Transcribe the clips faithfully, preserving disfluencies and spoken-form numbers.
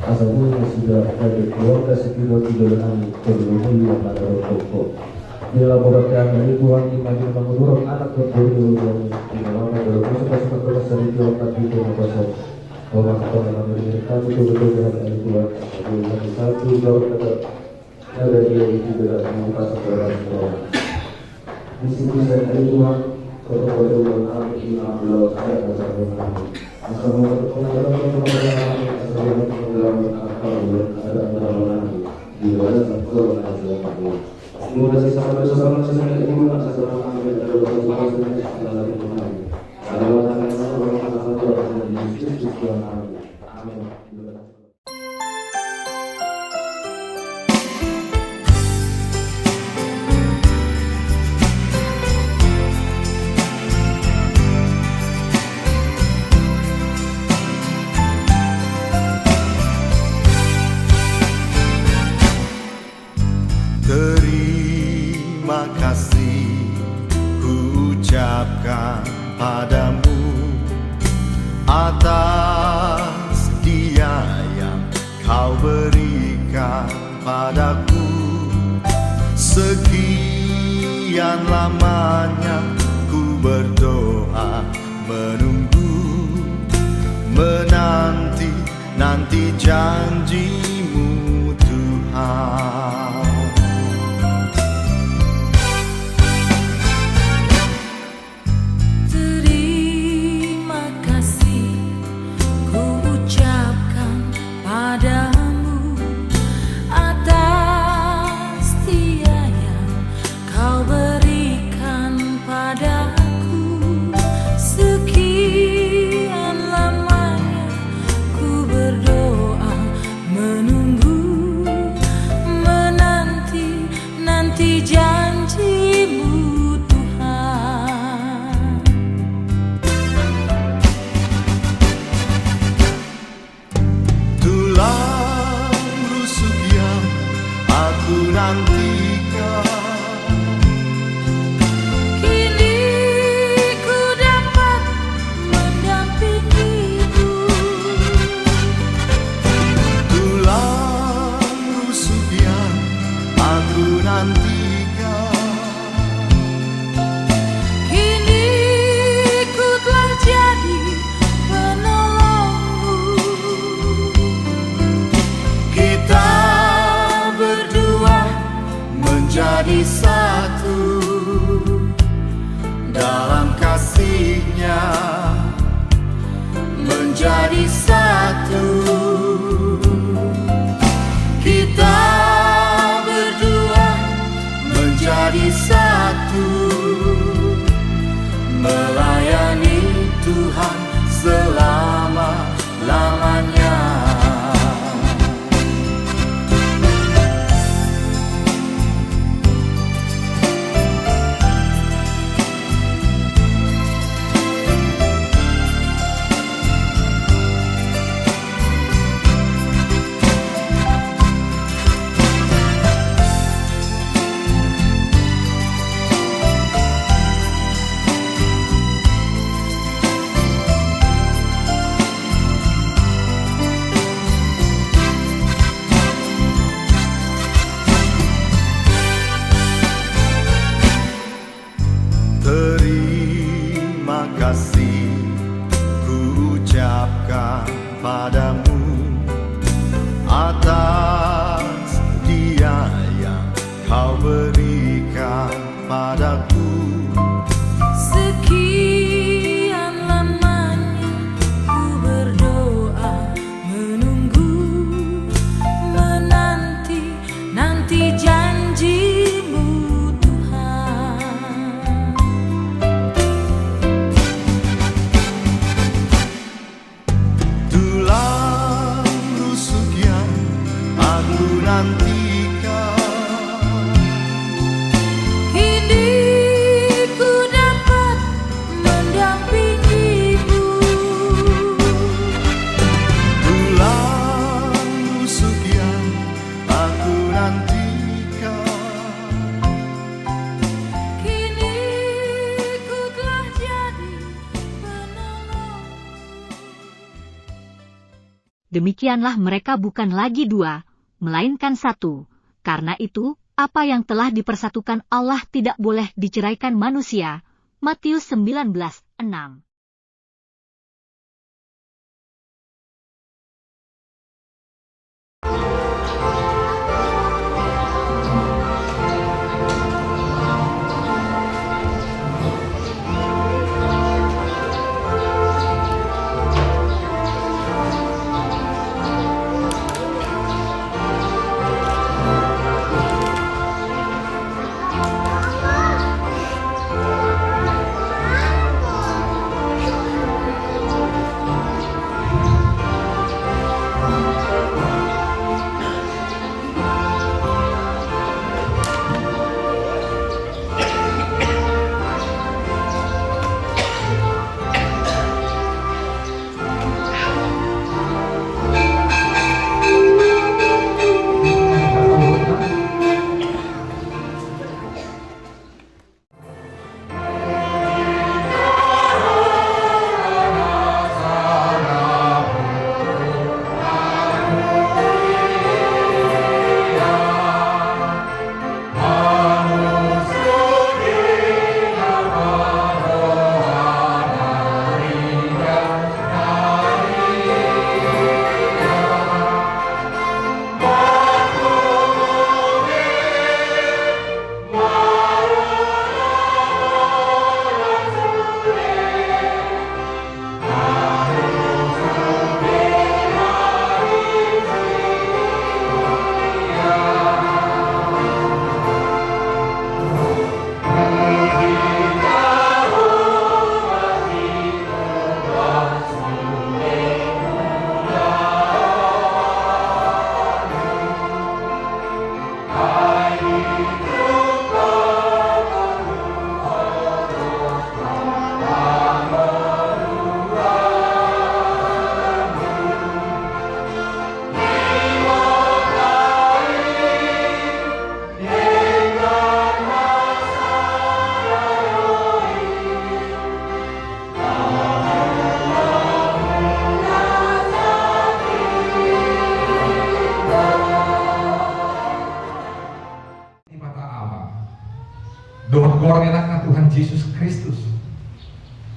Asa boi nasida gabe keluarga sipinor tu joloan on, keluarga na pada rokok. Di dalam orang kaya ini Tuhan, di mana mangudurkan anak dan beri Tuhan, di dalam ada rokok suka suka terus dari Tuhan, tapi Tuhan kosong. Tuhan kosong yang memberi kami betul-betul jahat dari Tuhan, asa boi kami satu jawab tetap. Ada dia itu tidak mengupas segala sesuatu. Di situ saya dari Tuhan, kota-kota Tuhan kami di dalam pulau saya dan saya Tuhan. Asal mau bertemu dalam kota-kota kami, asal mau bertemu dalam kota-kota kami, ada kota-kota kami. Di luar satu kota kami. Semoga sisa satu sama sisa dari Tuhan, asal kami ada kota-kota kami, asal dari Tuhan kami. Ada kota-kota kami, asal Tuhan kami, Yesus Kristus Tuhan kami. Amin. Terima kasih ku ucapkan padamu atas dia yang kau berikan padaku. Sekian lamanya ku berdoa, menunggu, menanti, nanti janji-Mu, Tuhan. Terima kasih ku ucapkan padamu atas dia yang kau berikan padaku. Sekian lamanya ku berdoa, menunggu, menanti, nanti janji-Mu, Tuhan. Tulang rusuk yang aku nantikan. Kini ku dapat mendampingimu. Tulang rusuk yang aku nantikan. Kini ku telah jadi penolongmu. Kita berdua menjadi satu dalam kasih-Nya, menjadi satu. Kita berdua menjadi satu, melayani Tuhan selama-lamanya. Terima kasih ku ucapkan padamu atas dia yang kau berikan padaku. Sekian lamanya ku berdoa, menunggu, menanti, nanti janji-Mu, Tuhan. Tulang rusuk yang aku nantikan. Kini demikianlah mereka bukan lagi dua, melainkan satu. Karena itu, apa yang telah dipersatukan Allah tidak boleh diceraikan manusia. Matius sembilan belas enam. Debata Ama, dohot goar ni Anakna Tuhan Jesus Kristus,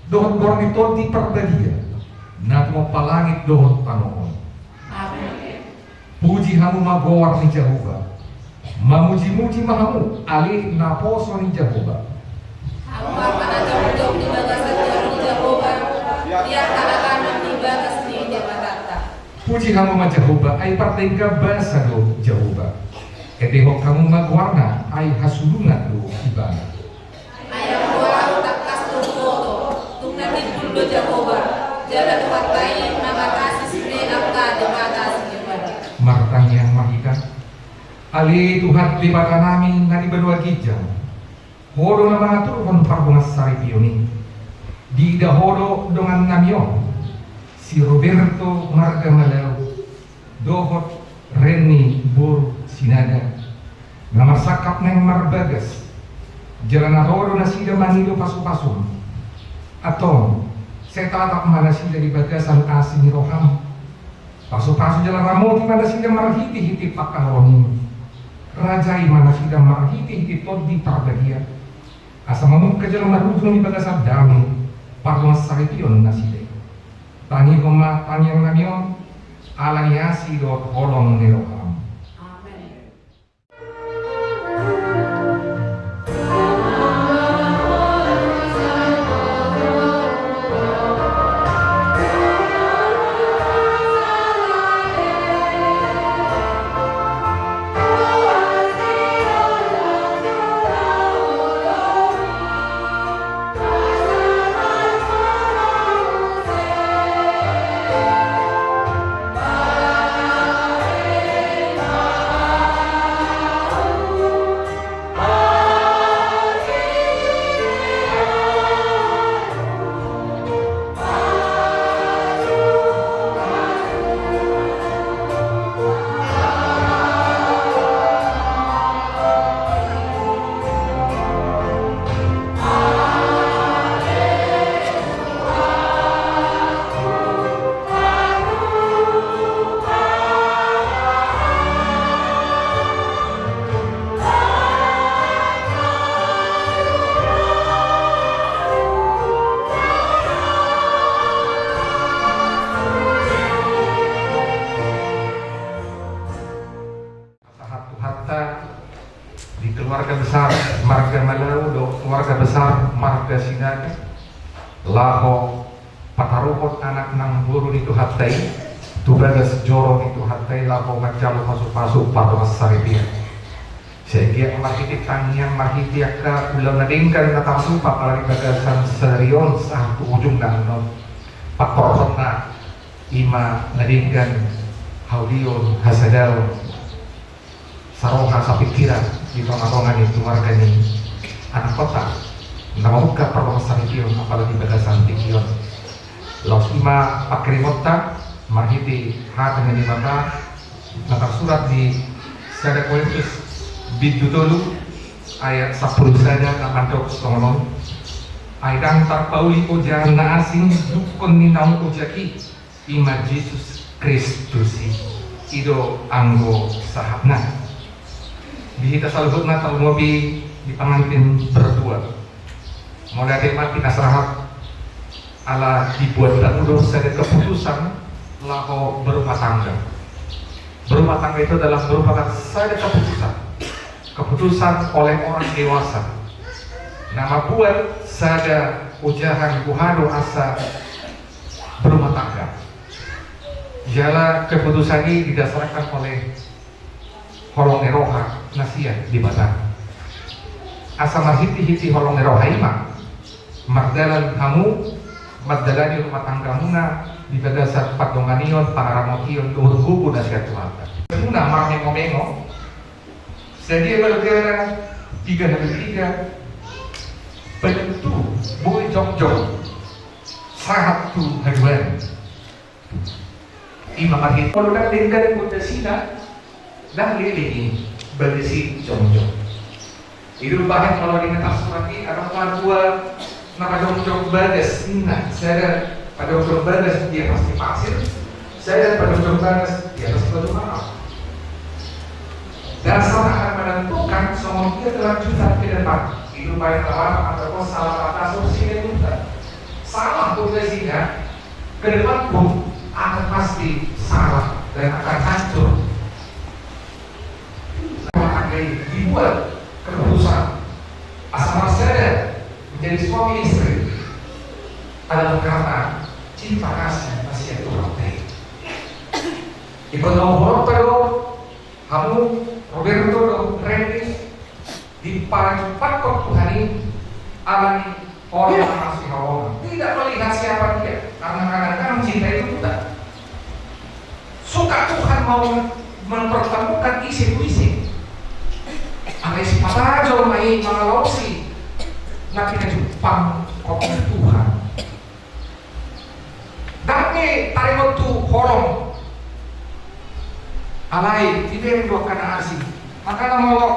dohot goar ni Tondi Parbadia, na tumompa langit dohot tano on. Amen. Puji hamu ma goar ni Jahowa. Mamujimuji ma hamu ale naposo ni Jahowa. Hamu ma na jongjong di bagasan jabu ni Jahowa, di angka daganan di bagas ni Debatanta. Puji hamu ma Jahowa, ai pardenggan basa do Jahowa. Endehon hamu ma goarna, ai hasulungan do Ibana. Ai anggo ahu tangkas do huboto, tung na timbul do Jahowa, jala Tuhanta i na mangasihon angka debata sideban. Martangiang ma hita. Ale Tuhan Debatanami na di banua ginjang, Ho do na mangaturhon pardongansaripeon i. Diida Ho do dongannami on, si Roberto marga Malau, dohot Renny boru Sinaga, na marsangkap naeng marbagas, jala na ro do nasida mangido pasupasum. Antong, sai tatap ma nasida di bagasan asi ni roham. Pasupasu jala ramoti ma nasida marhitehite pangkaholongan i. Rajai ma nasida marhitehite Tondi Parbadia, asa mamungka jala marujung di bagasan dame pardongansaripeon nasida i. Tangihon ma tangiangnami on, ala ni asi dohot holong ni roham. Amen. Keluarga besar marga Malau dohot keluarga besar marga Sinaga laho pataruhon anak nang boru ni Tuhanta i tu bagas joro ni Tuhanta i laho manjalo pasupasu pardongansaripeon. Sai anggiat marhite tangiang, marhite angka ulaon na denggan na tarsumpah apala di bagasan sadari on sahat tu ujungna annon. Pangkorhonna i ma na denggan haulion, hasadaon, saroha, sapingkiran di tongatonga ni keluarga ni anakkonta na mamungka pardongansaripeon apala di bagasan tingki on. Laos i ma pangkirimanta marhite hata ni Debata na tarsurat di sada Korintus bindu tolu ayat sampulu sada na mandok songon on: Ai ndang tarpauli ojahan na asing dungkon ni naung ojak i, i ma Jesus Kristus i. I do anggo sahatna. Di hita saluhutna, tarlumobi di pengantin berdua, mauliate ma, pinasrahat, ala dibuat hamu do sada keputusan laho berumah tangga. Berumah tangga itu adalah merupakan sada keputusan, keputusan oleh orang dewasa na mambuat sada ojahan, boha do asa berumah tangga. Jala keputusan i didasarkan oleh holong ni roha na sian Debata. Asa marhitehite holong ni roha i ma mardalan hamu mandalani rumah tanggamuna di bagasan pandonganion, pangaramotion dohot gogo na sian Tuhanta. Muna marmengomengo, sadia balgana, piga hali piga, penentu boi jongjong sahat tu haduan. I ma marhite, molo ndang denggan pondasina, ndang leleng i bagas i jongjong. I do umbahen molo di na tarsurat i, adong ma dua na pajongjong bagas, ninna, sada pajongjong bagas di atas ni pasir, sada pajongjong bagas di atas batu maram. Dasar akan menentukan songon dia kelanjutan ke depan. I do umbahen lawan atau salah patah solusi ke depan. Salah pondasina, ke depan pun akan pasti salah dan akan hancur. Maka dibuat keputusan asa marsada menjadi suami istri adalah karena cinta kasih na sian Tuhanta i. Ingkon na huhononta do hamu, Roberto dohot Renny, dipajumpangkon Tuhan i ala ni holong na masihaholongan. Tidak melihat siapa dia, karena kadang-kadang cinta itu buta. Suka Tuhan mau mempertemukan ise tu ise. Alai sipata jolma i mangalolosi na pinajumpangkon Tuhan. Ndang be taringot tu holong. Alai dibereng do angka na asing. Makana molo,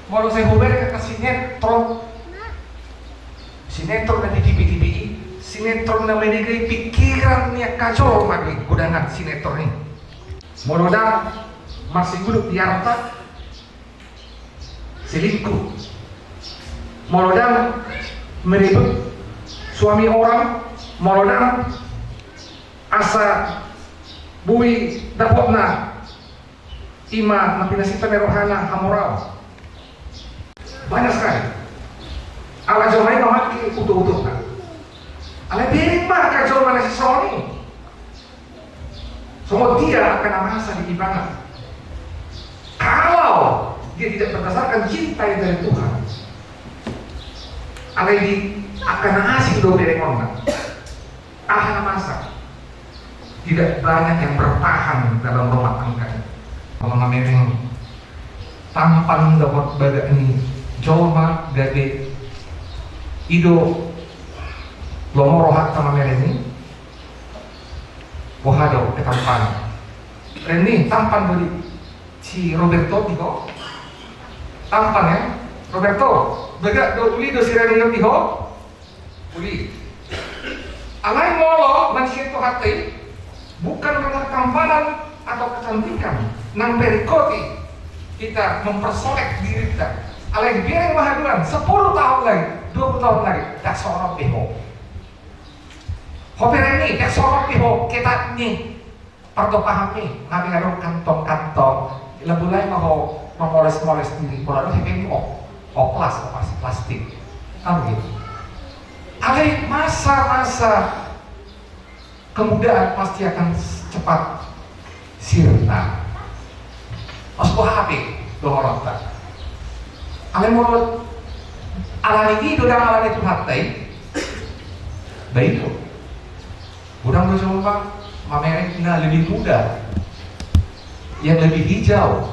molo sai hubereng angka sinetron, sinetron na di T V, T V i, sinetron na menegai pikiran ni angka jolma do i, godangan sinetron i. Molo ndang marsingudut di arta, selingkuh. Molo ndang meribut suami orang, molo ndang asa boi dapotna i ma na pinasinta ni rohana hamoraon. Banyak sekali. Ala jolma i mamangke utoutona. Alai bereng ma angka jolma na sisongon i. Songon dia angka na masa di ibana. Kalau dia tidak berdasarkan cinta yang dari Tuhan, alai di angka na asing do berengonna. Aha na masa? Tidak banyak yang bertahan dalam rumah tangga. Molo na mamereng tampan dohot bagak ni jolma gabe i do lomo rohanta mamereng i. Boha do ketampanan? Renny, tampan do di si Roberto di ho? Tampan ya? Roberto, bagak do, uli do si Renny di ho? Uli. Alai molo na sian Tuhanta i, bukan karena ketampanan atau kecantikan na meringkoti kita mempersolek dirinta. Alai bereng ma haduan, sepuluh tahun lagi, dua puluh tahun lagi, ndang songon on be ho. Ho pe Renny, ndang songon on be ho, ketat ni pardopahan i, nga be adong kantong-kantong, lam mulai ma ho mamoles-moles diri, pola adong hepeng ho. Oplas, operasi plastik. Kan begitu. Alai masa-masa kemudaan pasti akan cepat sirna. Mas buah api, dong orang tak. Alai molo alani i do dang alani Tuhanta i. Baik. Godang do jolma mamereng na lebih muda, yang lebih hijau.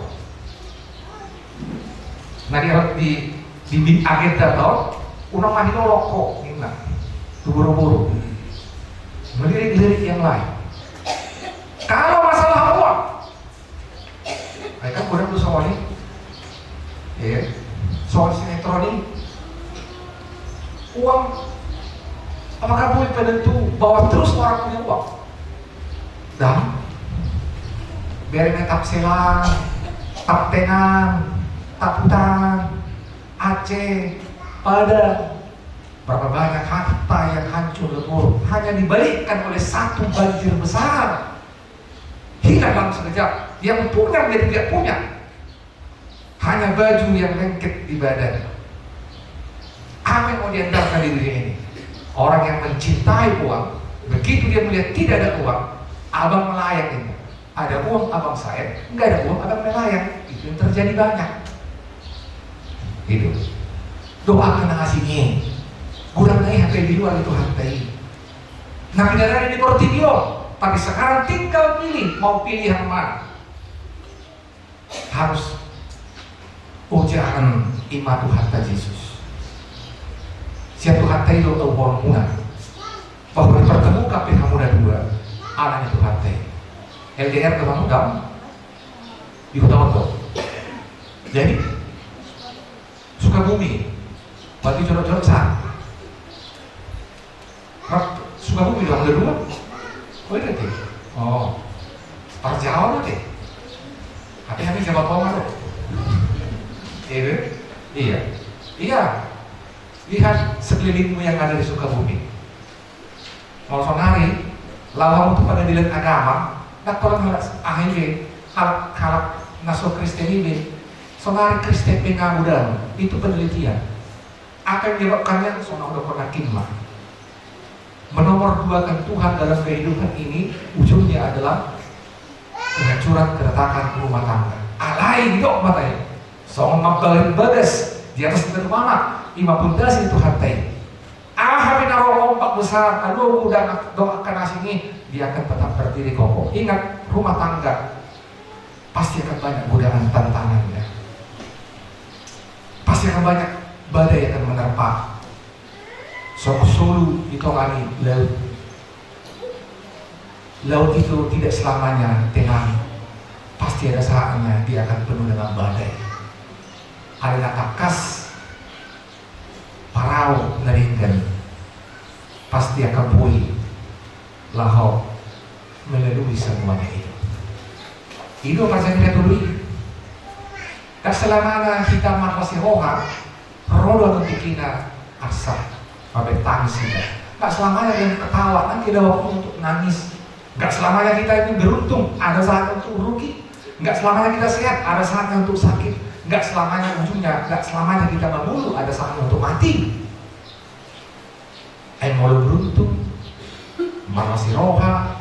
Na di, di, di, di agenda tong, unang mahi lolok ho, ninna. Tu boru-boru. Melirik-lirik yang lain. Kalau masalah uang, ai kan godang do songon i. Iya. Songon sinetron i. Uang. Apakah boleh penentu bahwa terus orang punya uang? Dang. Bere ma Tamselang, Tamtengan, Taputan, Aceh, Padang. Berapa banyak harta yang hancur lebur hanya dibalikkan oleh satu banjir besar. Hilang dalam sekejap. Yang punya menjadi tidak punya. Hanya baju yang lengket di badan. Apa yang mau diandalkan di dunia ini? Orang yang mencintai uang, begitu dia melihat tidak ada uang, abang melayang ini. Ada uang abang saet, nggak ada uang abang melayang. Itu yang terjadi banyak. Itu. Doakan na asing i. Godang na i hape di luar ni Tuhanta i. Na pinadari di portibi on, tapi sekarang tinggal pilih, mau pilih yang mana. Harus ojahan i ma Tuhanta Jesus. Sian Tuhanta i do auholmuna. Bahwa dipertemukan pe hamuna dua, alani Tuhanta i. L D R do hamu dang? Di huta on do. Jadi Sukabumi. Berarti jorok-jorok sa. Rap, Sukabumi do hamu dua? Oh, iya, te. Oh. Parjawa do, te. Tapi kami Jawa Tengah do. Iya, be? Iya. Iya. Lihat sekelilingmu yang ada di Sukabumi. Molo sonari, laho hamu tu pengadilan agama, ndang holan halak aha i be, halak, halak na so Kristen i be. Sonari Kristen pe ngambu dang, itu penelitian. Apa yang menyebabkannya? Songon na hudok nangkin ma. Menomorduakan Tuhan dalam kehidupan ini, ujungnya adalah kehancuran, keretakan rumah tangga. Alai didok ma i, songon mambahen bagas di atas batu mamak, i ma pondasi ni Tuhanta i. Aha pe na ro ombak besar, na logu dang, dang angka na asing i, dia akan tetap berdiri kokoh. Ingat, rumah tangga pasti akan banyak godaan tantangannya. Pasti akan banyak badai akan menerpa. Songon solu di tonga ni laut. Laut itu tidak selamanya tenang. Pasti ada saatnya dia akan penuh dengan badai. Alai na tangkas, parau na denggan pasti akan boi laho melalui semuanya itu. I do parjamita tolu i. Ndang selamanya hita marlas ni roha, ro do tingkina arsak, mamereng tangis hita. Ndang selamanya dengan ketawa, nanti ada waktu untuk nangis. Nggak selamanya kita ini beruntung, ada saat untuk rugi. Nggak selamanya kita sehat, ada saatnya untuk sakit. Nggak selamanya ujungnya, nggak selamanya kita mengeluh, ada saatnya untuk mati. Ai molo beruntung, marlas ni roha,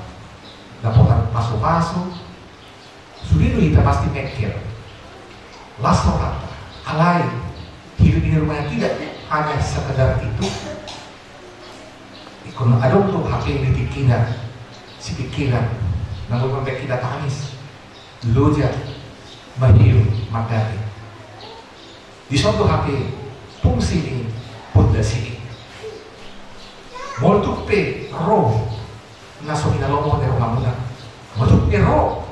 dapotan pasu-pasu, sude do hita pasti mengkel. Las rohanta, alai hidup ini rupanya tidak hanya sekedar itu. Ingkon adong do hape di tingkina, sipingkiran, na boi mambahen hita tangis, loja, mahiut, mandake. Dison do hape fungsi ni pondasi i. Molo tung pe ro na so hinalomohon ni rohamuna, molo tung pe ro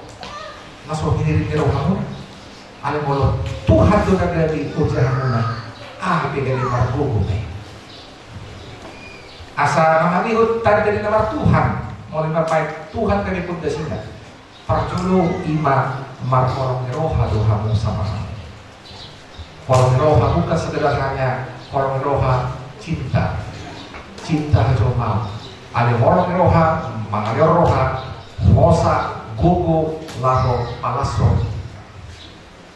na so hinirim ni rohamuna, alai molo Tuhan do na gabe ojahanmuna, aha pe gabe margogo ma i. Asa na mangihut tanda ni na martuhan, molo na baen Tuhan gabe pondasina. Parjolo i ma marholong ni roha do hamu sama. Holong ni roha bukan sekedar hanya holong ni roha cinta, cinta hajolmaon. Alai holong ni roha mangalehon roha, hosa, gogo, laho palashon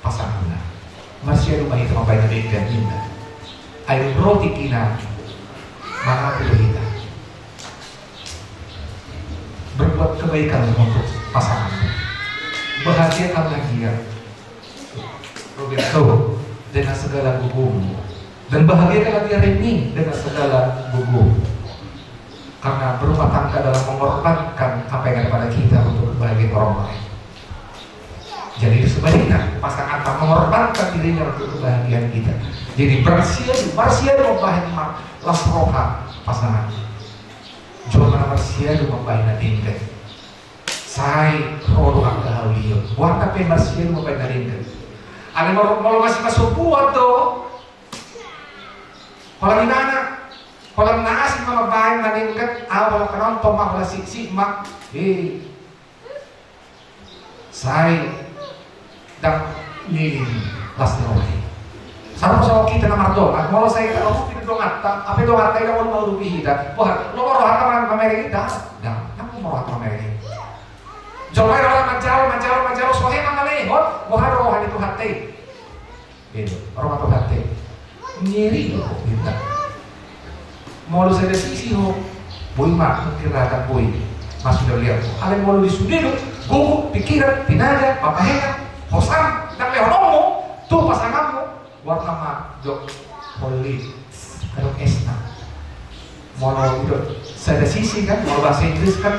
pasanganna. Marsiadu ma hita mambahen na denggan, ninna. Ai dung ro tingkina, mangaku do hita. Berbuat kebaikan untuk pasangan. Bahagiakanlah dia, Roberto, dengan segala gogomu. Dan bahagiakanlah dia, Reni, dengan segala gogomu. Karena berumah tangga adalah mengorbankan apa yang ada pada kita untuk kebahagiaan orang lain. Jadi, itu sebaliknya, pasangan mengorbankan dirinya untuk kebahagiaan kita. Jadi, marsiadu, marsiadu mambahen ma las roha pasangan. Jolma na marsiadu mambahen na denggan. Sai ro do angka haulion. Boha pe marsiadu mambahen na denggan. Alai molo, molo masing masombuat do. Holan ibana, holan na asing ma mambahen na denggan, au holan penonton ma, holan siksik ma. Eh. Sai ndang leleng las ni roha i. Sarupa songon hita na mardongan, molo sai taurupi do donganta, hape donganta i ndang molo maurupi hita. Boha, lomo rohanta mamereng i? Ndang, ndang, ndang lomo rohanta mamereng i. Jolma i holan manjalo, manjalo, manjalo, so hehe mangalehon, boha do roha ni Tuhanta i? Ro ma Tuhanta i. Ngeri do, ninna. Molo sada sisi ho, boi ma mungkin rata, boi ma sude lehon. Alai molo di sude do gogo, pikiran, tenaga, pambahenan, hosan, ndang lehononmu tu pasanganmu, goarna ma jok holit, adong esna. Molo i do sada sisi kan, molo bahasa Inggris kan,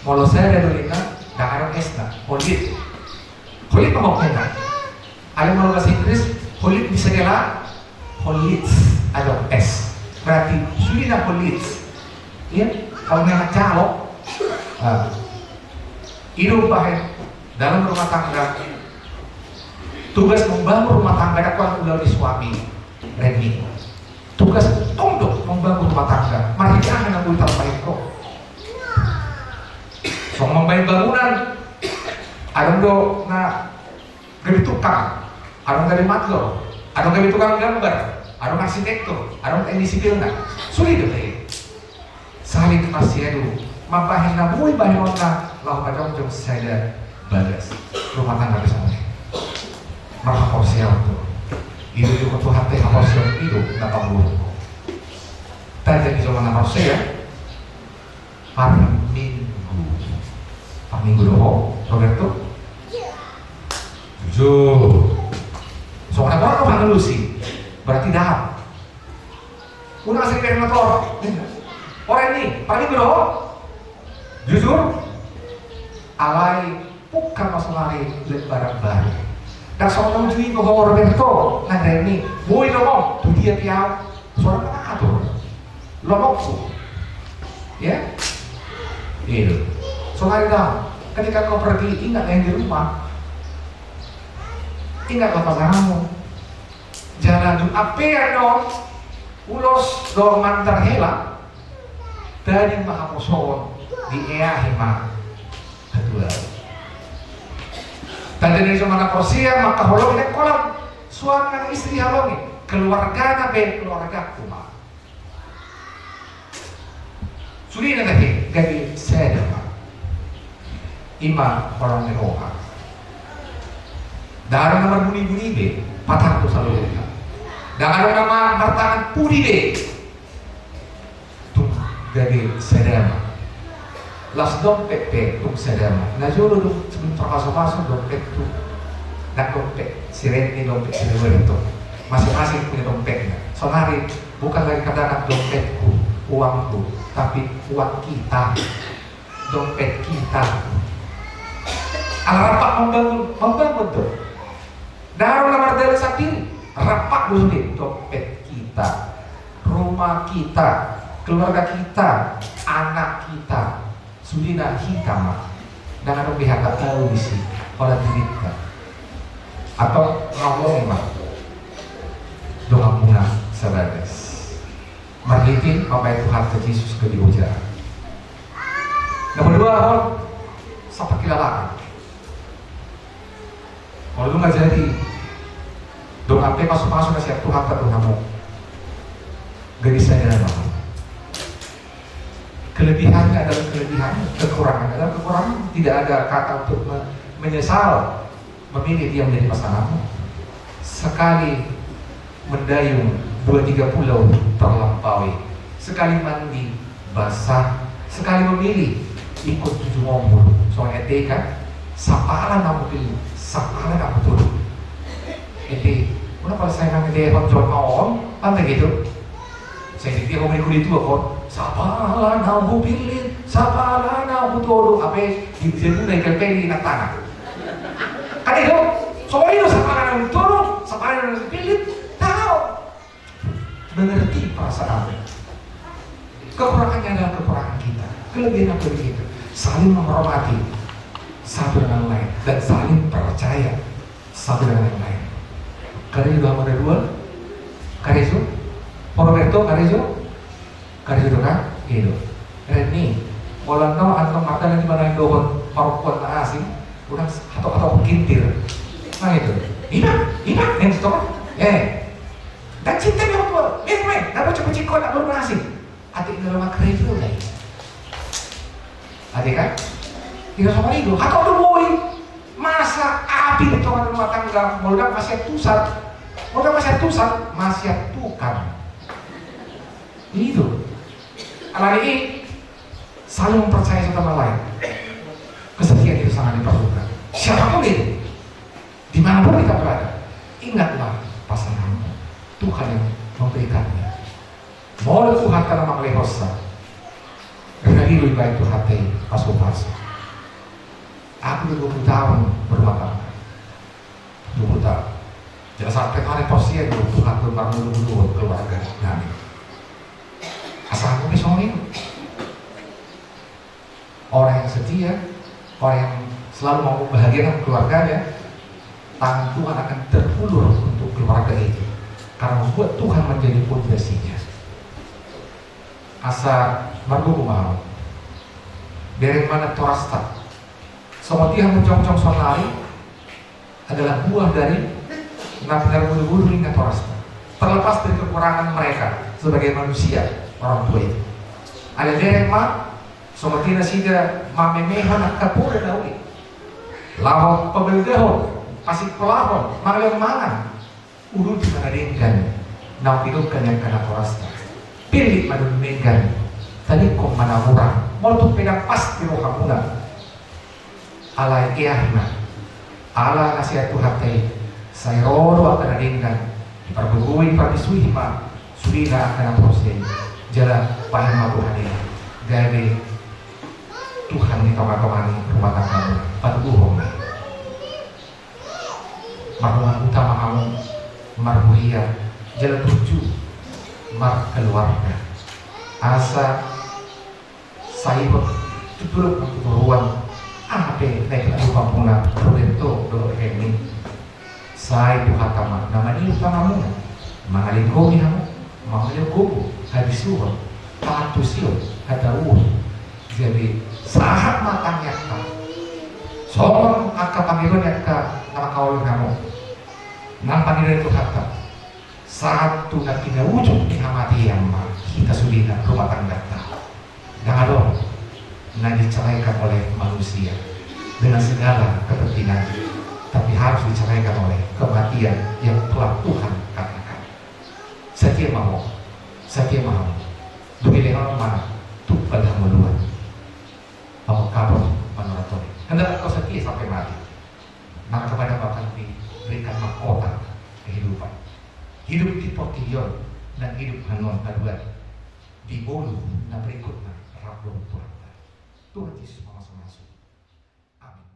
molo sada do ninna, ndang adong esna, holit. Holit ma ninna. Alai molo bahasa Inggris, holit bisa gela, holit adong es. Berarti sudah holit. Ya, kalau memang calo, ah, hidup baik dalam rumah tangga, tugas membangun rumah tangga dakuan ulang di suami, Reni. Tugas tong do membangun rumah tangga. Marhite aha na boi tarbahen ho? Songon mambahen bangunan, adong do na gabe tukang, adong gabe matlor, adong gabe tukang gambar, adong arsitektur, adong teknik sipilna. Sude do be. Saling marsiadu mambahen na boi bahenonna laho pajongjong sada bagas rumah tangga bersama. Marhaporseaon do. Diudukhon Tuhanta haporseaon i do na pangurung. Tanda ni jolma na porsea. Parminggu. Parminggu do ho, Roberto? Jujur. Songon na torop mangalusi. Berarti daham. Unang sering kena motor. Orang ini, parminggu do ho? Jujur. Alai pungka ma sonari lembaran baru. Ndang songon na uju i do ho, Roberto, na Reni. Boi do ho, tu dia pe au. Sonari na atur. Lomokku. Ya? Iya. Sonari dang. Ketika kau pergi, ingatlah yang di rumah. Ingatlah pasanganmu. Jala dung ampean on, ulos do mandar hela, tading ma haposoon, dieahi ma hatuaon. Tanda ni jolma na porsea, mangkaholongi, ndang holan suami nang istri haholongi, keluargana be keluargaku ma. Sudena gabe, gabe sada ma. I ma holong ni roha. Ndang adong na marbuni-buni be, patar do saluhutna. Ndang adong na ma-, martangan pudi be. Tung gabe sada ma. Las dompet pe tung sada ma. Na jolo dung, sebelum tarpasu-pasu dompet tu. Ndang dompet si Reni, dompet si Roberto. Masing-masing punya dompetnya. Sonari bukan lagi katakan dompetku, uangku, tapi uang kita. Dompet kita. Ala rampak membangun, membangun do. Ndang adong na mardalan sandiri. Rampak do sude, dompet kita, rumah kita, keluarga kita, anak kita. Sudena hita ma. Ndang adong be hata au disi, holan dirinta. Antong maulohi ma donganmuna sabagas. Marhite mambahen Tuhanta Jesus gabe hujaan. Na paduahon, sapakilalaan. Molo dung na jadi dongan pe, pasu-pasu na sian Tuhanta tu hamu. Gabe sada ma. Kelebihannya adalah kelebihan, kekurangannya adalah kekurangan. Tidak ada kata untuk me-, menyesal. Memilih dia menjadi pasanganmu. Sekali mendayung, dua tiga pulau terlampaui. Sekali mandi, basah. Sekali memilih, ikut tujuh ombur. Songon ende kan, sapala na hupillit, sapala na hutodop. Ende, unang pala sai nang ende hon jolma on, kan begitu. Sai dia hon ikut itu apa? Sapala na hupillit, sapala na hutodop. Apa di dia guna ikan peli na tanah. Kan itu, songon i do sapala na hutodop, sapala na hupillit, tahu. Mengerti perasaan. Kekurangannya adalah kekurangan kita, kelebihan adalah kelebihan kita. Saling menghormati satu dengan lain dan saling percaya satu dengan yang lain. Karejo do hamu na dua? Karejo? Roberto, karejo? Karejo do kan? I do. Reni, molo antong, antong mata nanti mana dohot parokkoan na asing, unang hatop-hatop kintir. Nah itu. Ima, ima, yang itu kan? Eh. Dan cinta ni orang tua. Main, main. Nggak bocah-bocah kau, nggak baru asing. Atik dalam karejo lagi. Ate kan? Tidak sama itu. Hatop do boi. Masa api di tengah rumah tangga, molo dang masiantusan. Molo dang masiantusan, masiantukan. Itu. Alani i, saling mempercayai satu sama lain. Kesetiaan itu sangat diperlukan. Siapapun itu, dimanapun kita berada, ingatlah pasanganmu. Tuhan yang memberikannya. Molo Tuhanta na mangalehonsa, ragil do dibaen Tuhanta i pasu-pasu. Aku do dua puluh tahun berumah tangga. Dua puluh tahun. Jala sampe nuaeng porsian do Tuhan do marmulu-mulu keluarga nami. Asa aku pe songon i. Orang yang setia, orang yang selalu mau membahagiakan keluarganya, tangan Tuhan akan terulur untuk keluarga itu. Karena membuat Tuhan menjadi pondasinya. Asa margogo ma hamu. Bereng ma natorasta. Songon dia hamu jongjong saonari, adalah buah dari na pinargudu-gudu ni natorasta. Terlepas dari kekurangan mereka sebagai manusia, orang tua itu. Alai bereng ma, songon dia nasida mamemehon angka poda na uli. Laho pabaldahon, pasipolahon, mangalehon mangan. Uduti ma na denggan, naung didok ni angka natorasta. Pillit ma na denggan, talingkon ma na murang, molo tung pe ndang pas di rohamuna. Alai earna, ala na sian Tuhanta i, sai ro do angka na denggan, dipargogoi, diparbisuhi ma sudena angka na porsea i, jala bahen ma Tuhan i gabe Tuhan ni tonga-tonga ni rumah tanggamuna, patuduhon ma i. Marhumahua ma hamu, marhuria, jala burju markeluarga. Asa sai hot tu dolok nang tu toruan, aha pe na dipalupa muna Roberto dohot Heni. Sai Tuhanta ma na mangido tanganmuna, mangalinggomi hamu, mangalinggomi habisuhon, pangantusion, hatauon. Jadi sahat ma tangiangta songon angka pangidoan ni angka na mangkaholongi hamu. Nang pangidoan ni Tuhanta, sahat tu na pinaujung ni hamatean ma hita sudena, rumah tanggata. Ndang adong na diceraikan oleh manusia dengan segala kepentingan, tapi harus diceraikan oleh kematian yang telah Tuhan karyakan. Setia ma ho, setia ma ho. Dung i lehon ma tumpal hangoluan, pamungkapon manorat on. Hendaklah kau setia sampai mati. Maka kepada Bapak diberikan mahkota kehidupan. Hidup di portibi on dan hidup hanuan haluan di ngolu na berikutna rap dohot Tuhanta. Tuhan Yesus mamasu-masu. Amin.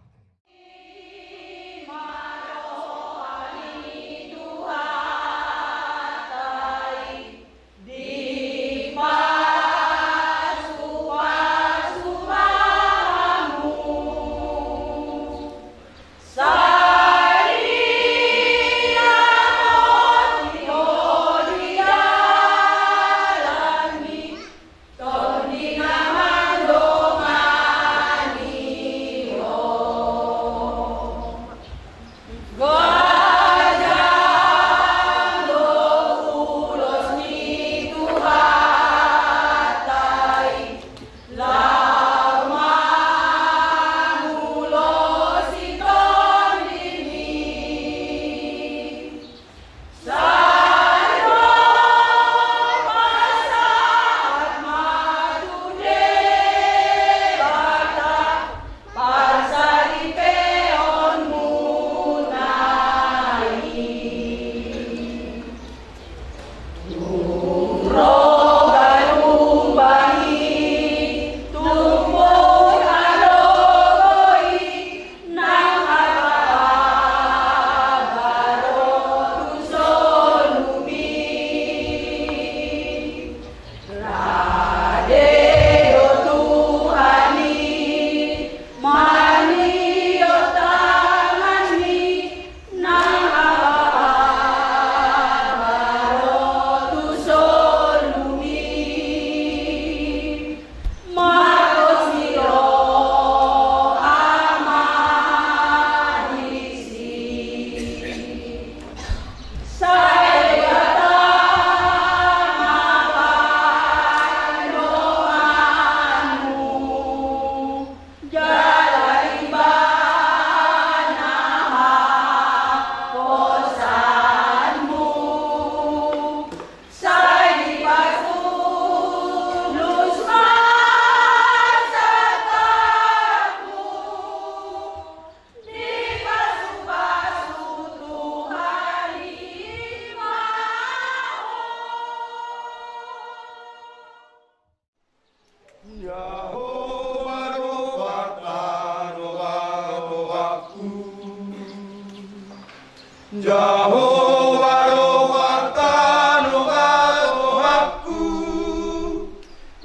Jahowa do patanobatonganku,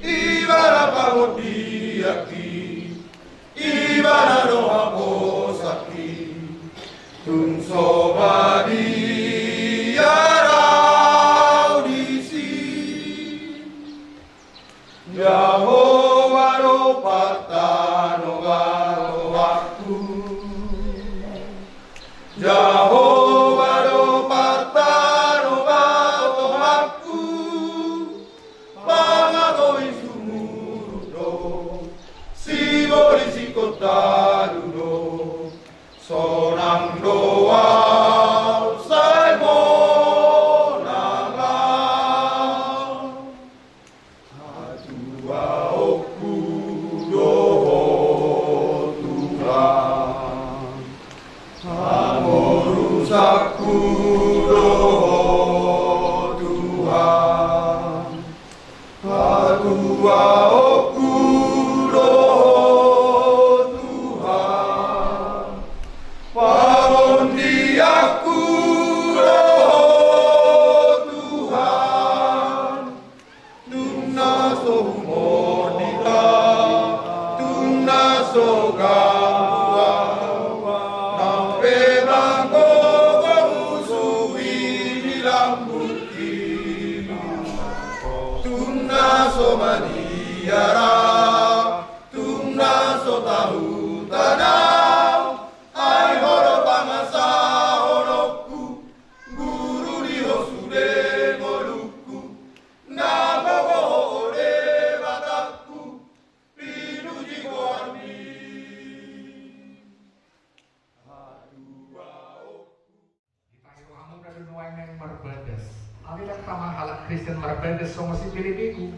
ibana pangondianki, ibana do haposanki, tung so badia do au disi. Jahowa do patanobatonganku. Jahowa do patanobatonganku. Pangatoi sumurut do, sibolis ingkon tadu do. Sonang do au sai monang au. Hatuaonku do Ho Tuhan, pangurusanku do Ho Tuhan. Hatuaonku do Ho Tuhan, pangondianku do Ho Tuhan. Tung na so humordita, tung na so gamu au, nang pe manggogo musu i di lambung ilu. Tung na so maniara, tung na so tahutan au, ai Ho do pangasahononku, guru di Ho sude ngolungku. Na gogo Ho, o Debatangku, pinuji goarmi. Hatuaonku. Ditahi rohamuna do nuaeng naeng marbagas. Alai ndang tama halak Kristen marbagas songon si Pilippi.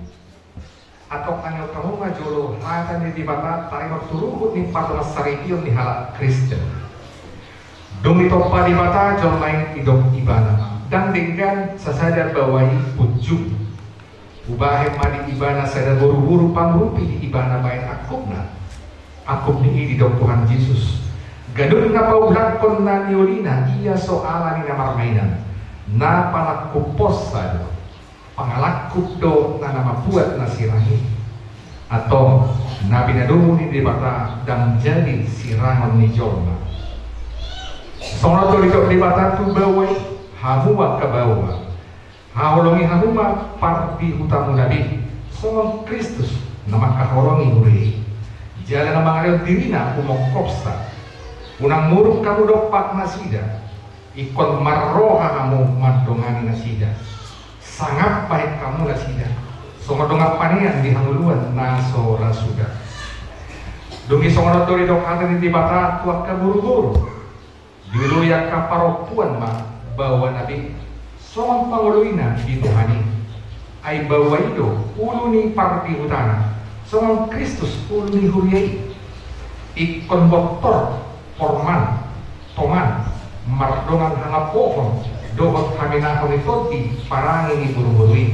Antong tangiangkon hamu ma jolo hata ni Debata taringot tu ruhut ni parmasaripeon ni halak Kristen. Dung ditompa Debata jolma i, didok Ibana ma, ndang denggan sasada baoa i punjung. Hubahen ma di Ibana sada boruboru pangurupi di Ibana bahen angkupna. Angkup ni i didok Tuhan Jesus, ganup na paulakhon na niolina, ia so ala ni na marmainan, na panangkuphonsa do. Pangalangkup do na, na mambuat na sirang i. Antong na pinadomu ni Debata ndang jadi sirangon ni jolma. Songon on do didok Debata tu baoa i, hamu angka baoa, haholongi hamu ma pardihutamuna be, songon Kristus na mangkaholongi huria i, jala na mangalehon dirina umongkopsa. Unang muruk hamu dompak nasida, ingkon marroha hamu mandongani nasida. Sangap bahen hamu nasida songon dongan panean di hangoluan na so ra suda. Dung i songon on do didok hata ni Debata tu angka boruboru. Dioloi angka parompuan ma baoana be songon pangoloina di Tuhan i. Ai baoa i do ulu ni pardihutana, songon Kristus ulu ni huria i. Ingkon bontor porman, toman, mardongan hangampohon dohot haminahon ni tondi parange ni boruboru i.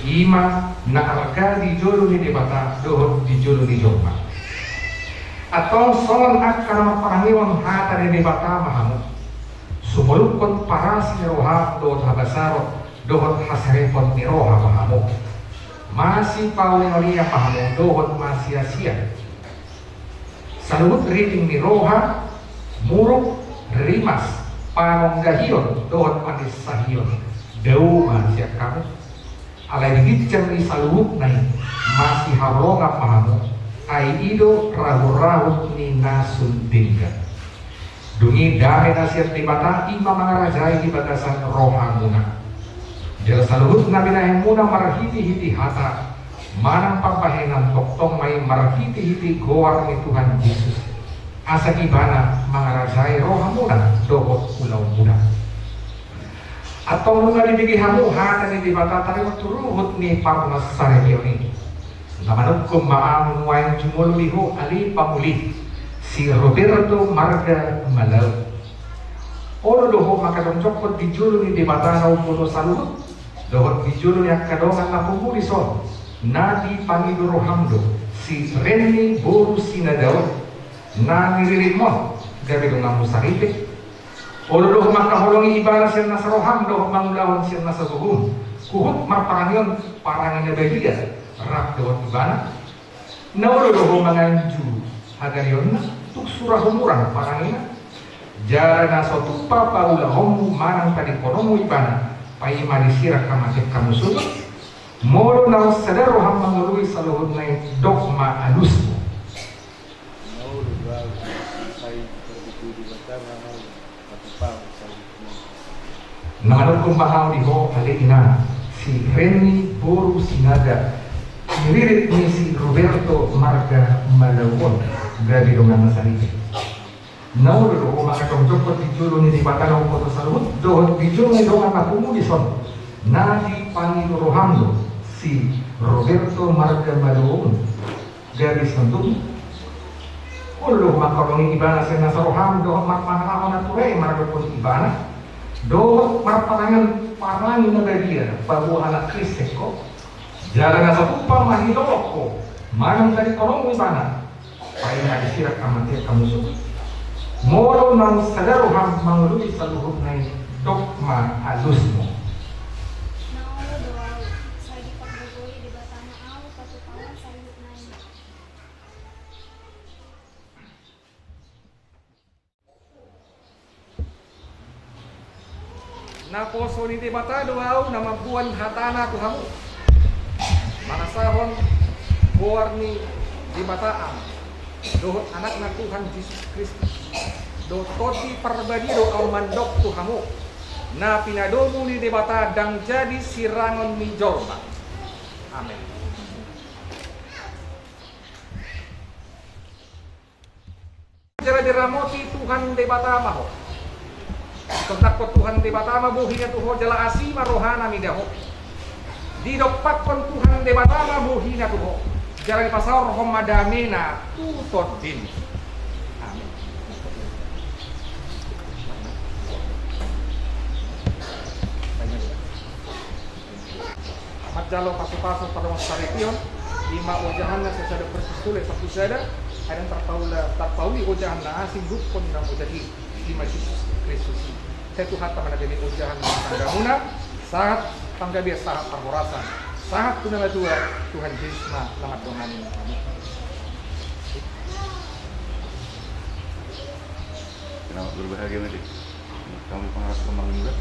I ma na arga di jolo ni Debata dohot di jolo ni jolma. Antong songon angka na marparangehon hata ni Debata ma hamu. Sumolukhon parasi ni roha dohot habasaron dohot haserepon ni roha ma hamu. Masipaoleolean ma hamu dohot masiasian. Saluhut riting ni roha, muruk, rimas, panonggahion dohot paninsahion, dao ma sian hamu. Alai di ginjang ni saluhutna i, masihaholongan ma hamu, ai i do rahut-rahut ni na sun denggan. Dung i dame na sian Debata i ma mangarajai di bagasan rohamuna. Jala saluhut na binahenmuna marhitehite hata manang pambahenan, tongtong ma i marhitehite goar ni Tuhan Jesus, asa Ibana mangarajai rohamuna dohot ulaonmuna. Antong nunga dibege hamu hata ni Debata taringot tu ruhut ni parmasaripeon i. Na manungkun ma ahu nuaeng jumolo di ho ale pangoli, si Roberto marga Malau. Olo do ho mangkajongjonghon di jolo ni Debata na umboto saluhut, dohot di jolo ni angka dongan na pungu dison, na dipangido roham do si Renny boru Sinadaon, na niriritmon gabe donganmu saripe. Olo do ho mangkaholongi ibana sian nasa roham dohot mangulahon sian nasa gogohon. Huhut marparange parange na badia rap dohot ibana. Na olo do ho manganju hagaleonna, tung sura humurang parangena. Jala na so tupa paulahonmu manang tadingkononmu ibana, paima disirang hamatehon hamusuhon. Molo naung sada roham mangoloi saluhutna i, dok ma alusmu. Na olo do ahu, sai dipatupa Debata ma ahu patupahon saluhutna i. Na manungkun ma ahu di ho ale inang, si Reni boru Sinaga, si ririt ni si Roberto marga Malauon, gabe dongan na saripe. Na olo do ho mangajongjongkon di jolo ni Debata na umboto saluhut dohot di jolo ni dongan na pungu dison, na dipangido roham do si Roberto marga Malauon. Gabe songon i. Olo do ho mangkaholongi ibana sian nasa roham dohot marpangalahon na ture maradophon ibana, dohot marparange parange na badia paboa halak Kristen ho. Jala na so tupa mangulahon ho manang tadingkononmu ibana, paima disirang hamatehon hamusuhon. Molo naung sada roham mangoloi saluhutna i, dok ma alusmu. Na olo do ahu, sai dipagogoi Debata ma ahu patupahon saluhutna i. Naposo ni Debata do ahu na mamboan hatana tu hamu, mangasahon goar ni Debata Ama dohot Anakna Tuhan Jesus Kristus. Dohot Tondi Parbadia do ahu mandok tu hamu, na pinadomu ni Debata ndang jadi sirangon ni jolma. Amen. Jala diramoti Tuhan Debata ma ho. Ditondangkon Tuhan Debata ma bohina tu ho jala asi ma rohana mida ho. Didompakkon Tuhan Debata ma bohina tu ho jala dipasaorhon ma damena tu tondim. Amin. Manjalo pasupasu pardongansaripeon, i ma ojahanna sasada Kristus tole sampulu sada, ai ndang tarpaula, tarpauli ojahan na asing dohot na mojak i, i ma Jesus Kristus i. Sai Tuhanta ma na gabe ojahan ni tanggamuna, sahat panggabean, sahat parhorasan, sahat tu na matua, Tuhan Jesus ma na mandongani. Amin. Selamat berbahagia, Medi. Kami pengarap kembang juga.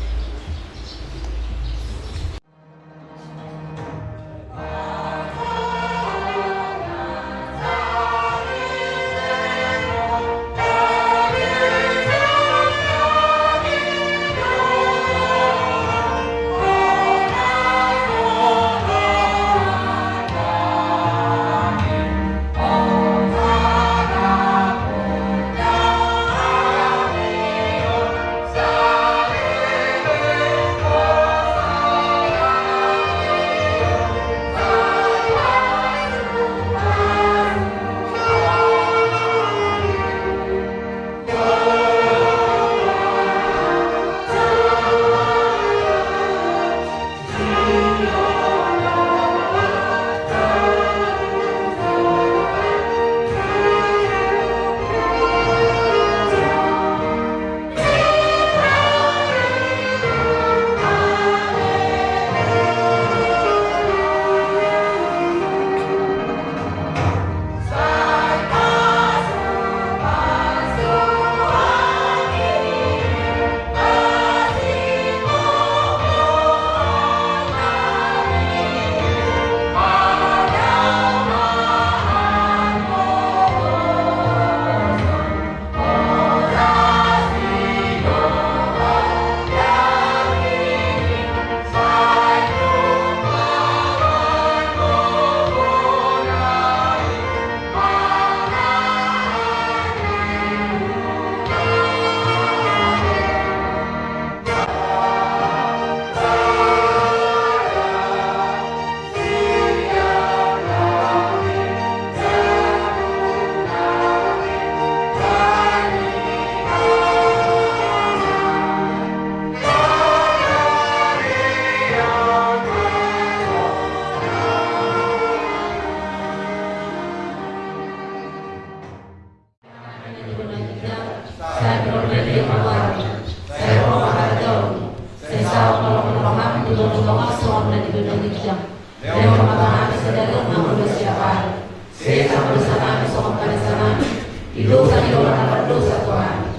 na di bagasan ginjang. Lehon ma tu hami sadari on hangoluan siapari. Sesa ma dosa nami songon panesanami di dosa ni dongan na mardosa tu hami.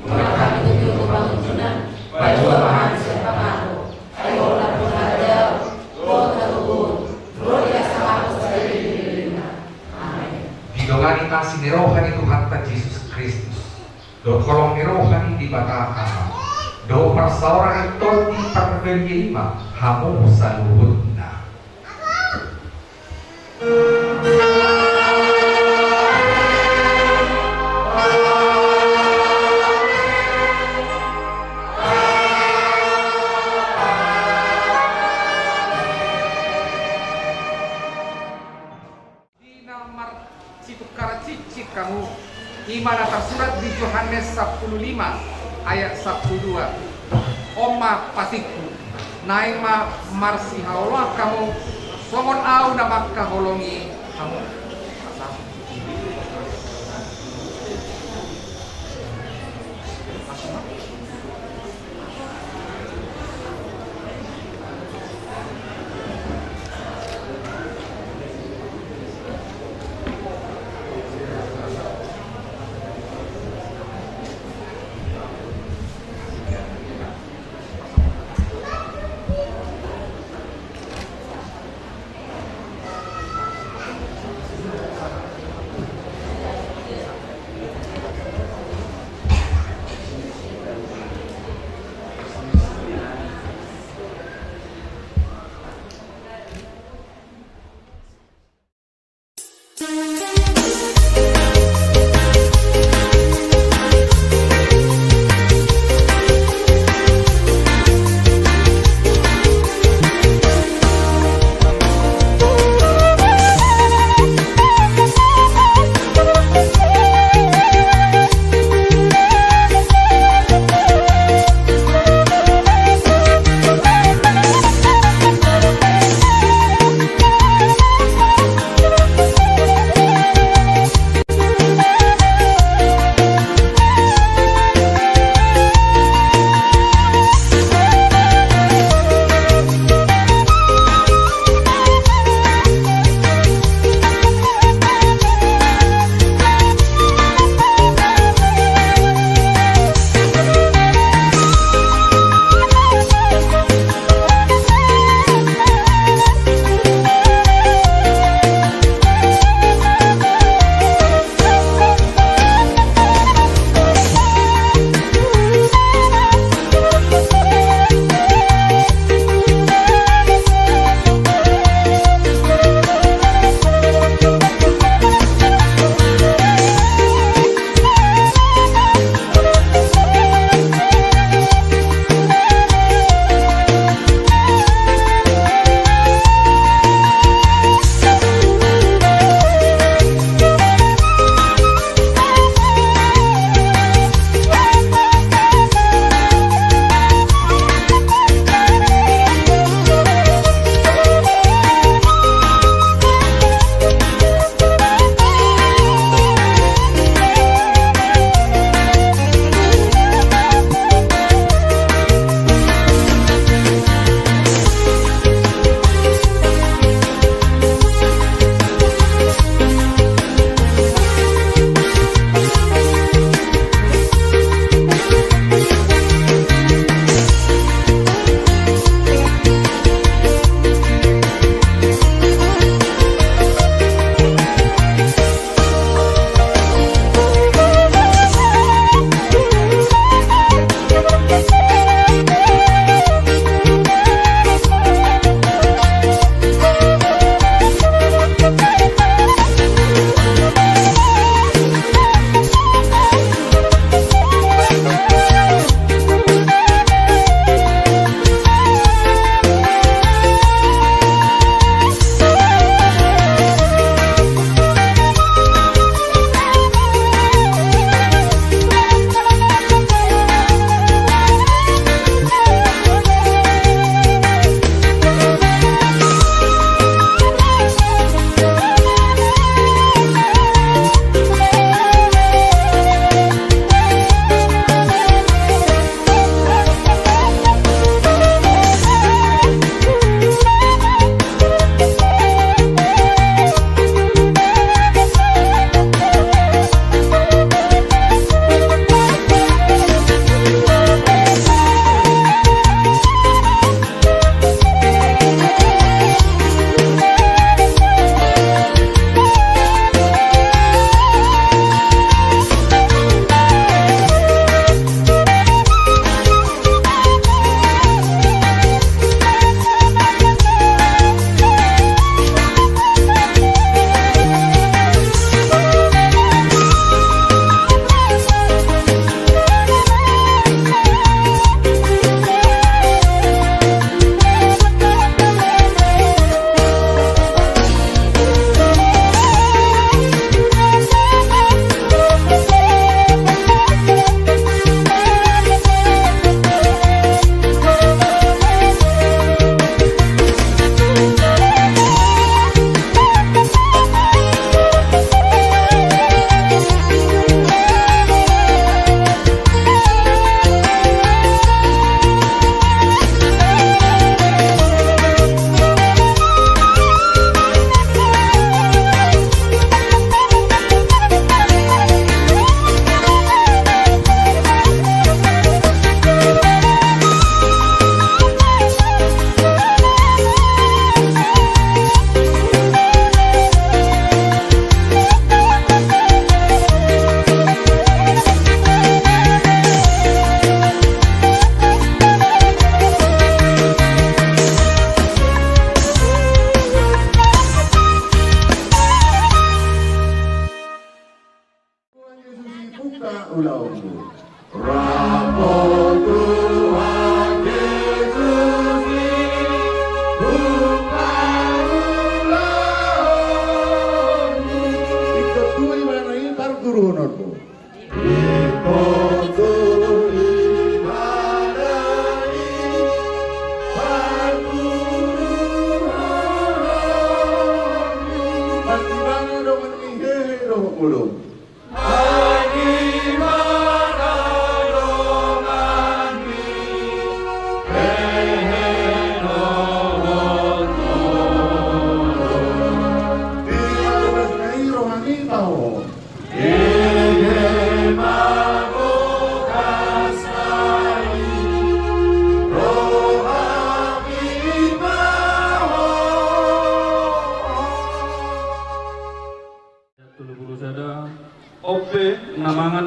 Unang hami togihon tu pangunjunan, palua ma hami sian pangago. Ai Ho do na harajaon, dohot hatubuan, dohot hasangapon saleleng ni lelengna. Amen. Didongani asi ni roha ni Tuhanta Jesus Kristus, dohot holong ni roha ni Debata Ama, dohot parsaoran ni Tondi Parbadia i ma hamu saluhutna. Di na marsitungkaran cicik hamu, i ma na tarsurat di Johannes sampulu lima ayat sampulu dua. On ma patikku, naeng ma marsihaholongan hamu, songon Ahu na mangkaholongi hamu.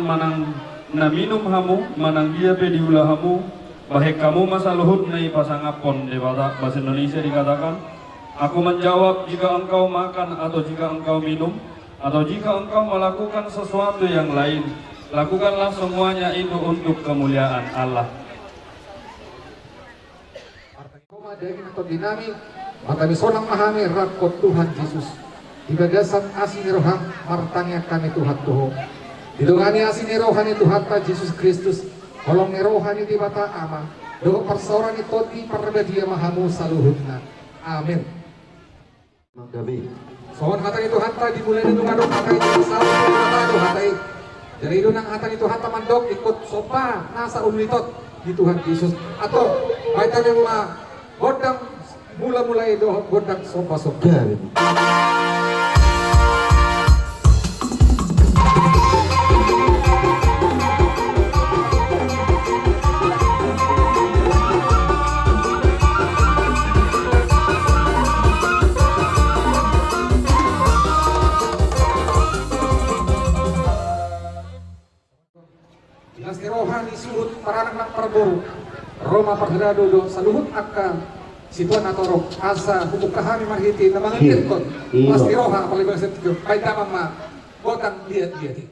Manang na minum hamu, manang dia pe diula hamu, bahen hamu ma saluhutna i pasangaphon Debata. Bahasa Indonesia dikatakan, "Aku menjawab, jika engkau makan atau jika engkau minum, atau jika engkau melakukan sesuatu yang lain, lakukanlah semuanya itu untuk kemuliaan Allah." Martangiang ma daging nang tondinami, martangiang sonang ma hami rap dohot Tuhan Jesus. Di bagasan asi ni roham, martangiang hami Tuhan tu Ho. Didongani asi ni roha ni Tuhanta Jesus Kristus, holong ni roha ni Debata Ama, dohot parsaoran ni Tondi Parbadia ma hamu saluhutna. Amin. Manggabe. Songon hata ni Tuhanta, di mulai ni nunga adong hata i, saut ni Debata do hata i. Jadi i do nang hata ni Tuhanta mandok ingkon somba nasa ululiton di Tuhan Jesus. Antong, bahen hami ma gondang mula-mula i dohot gondang somba-somba. Gabe. Di las ni roha ni suhut paranak nang parboru, ro ma parsadaan dohot saluhut angka situan na torop, asa hubuka hami marhite na mangandirhon. Iya. Las ni roha, apalagi bagasan tiga, bahen damang ma gondang liat-liat i.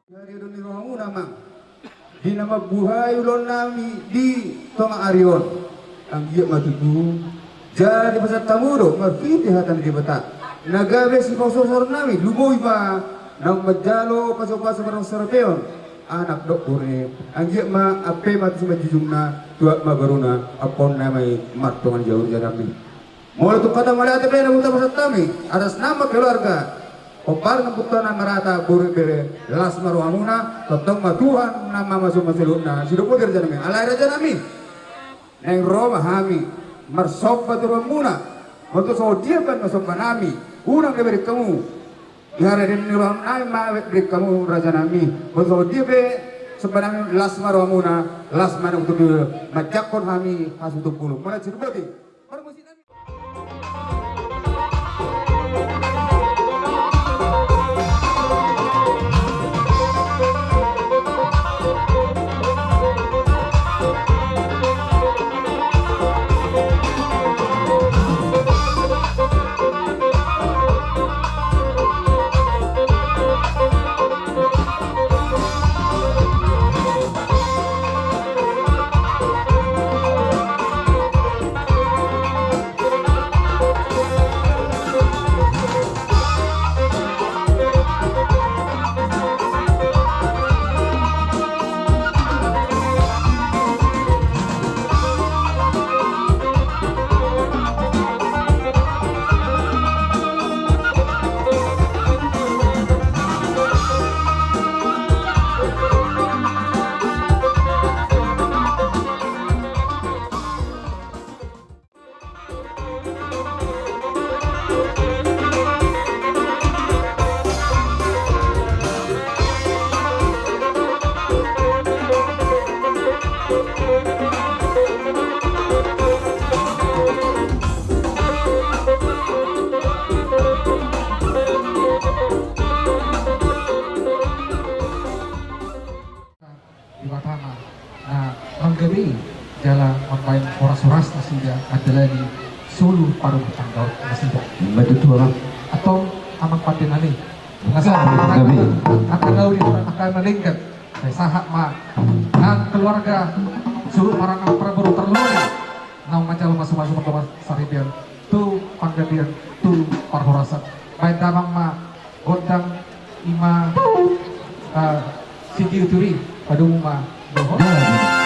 Di ari on ni rohamuna, Amang, di na mambuhai ulaonnami di tonga ari on. Anggiat ma tutu jala dipasahat hamu do marhite hata ni Debata na gabe sipasaorsaorannami, lumobi ma naung manjalo pasupasu marhite saripeon anak dohot boru i. Anggiat ma ampe ma tu simanjujungna, tuat ma boruna, ampuonna ma i martonga ni jabu rajanami. Molo tung hata mauliate pe na boi tapasahat hami atas nama keluarga Hombar Nampuntuanan Marata, boru, ibebere, las ma rohamuna, tongtong ma Tuhan na mamasumasu saluhutna. Sidok boti rajanami, alai rajanami, naeng ro ma hami marsomba tu rohamuna. Molo tung songon dia pe na sombanami, unang dibereng hamu. Di ari ni rohanami ma bereng hamu rajanami. Molo songon dia pe sombanami, las ma rohamuna, las ma nang tutu manjangkon hami hasuhuton bolon. Molo sidok boti. nasida mandalani solu parumah tangga nasida. Ima tutu, Amang. Antong, Amang pande nami. Gabe. Angka na uli, angka na denggan. Sai sahat ma nang keluarga, solu parangan parboru, tarlumobi naung manjalo pasupasu, pardongan saripeon tu panggabean, tu parhorasan. Baen damang ma gondang, ima, eh, sitiotio i, padomu ma dohot.